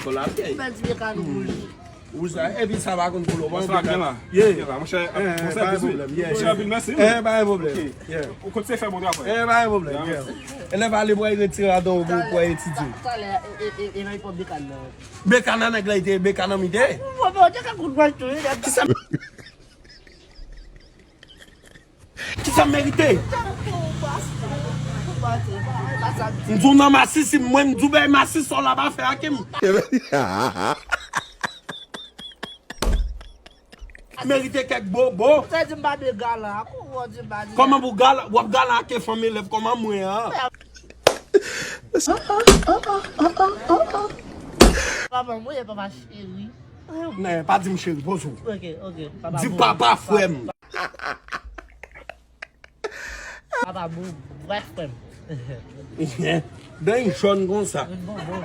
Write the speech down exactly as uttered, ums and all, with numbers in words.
Kòl la, vye. Mwen di Bekano pou li. Ou sa, epi sa pa konn pou lou. Bon, sa gen la. Yeah. Gen la, mon chè. Eh, Bon pa sèvis, gen wi. Pwoblèm, yeah. Mon chè, anpil mèsi, Eh, wi. Pa gen pwoblèm. Ok. Yeah. Ou kontinye fè bon travay. Eh, Pa gen pwoblèm. Yeah, Yeah. mèsi. Elèv ale pou al retire adan ou pou al etidye. Talè, e, e, e, e, nan epòk Bekano. Bekano nèg la ete, Bekano m ete. Mwen, mwen, te ka kout mwen tou, wi. Kisa Kisa m merite? M di w nan masisi, mwen m di w bay masisi sa w la pa fè ak m. Merite kèk bobo. Sa di m pa de galan, akou w di m pa de. Kòman pou galan, w ap galan ak fanmi elèv, kòman mwen an? Papa mwen, papa cheri. Nan, pa di m cheri, poze w. Ok, ok. Papa Di bon. Papa frè m. Papa bon, vrè frè m. Dan yon jòn konsa. Bon, bon.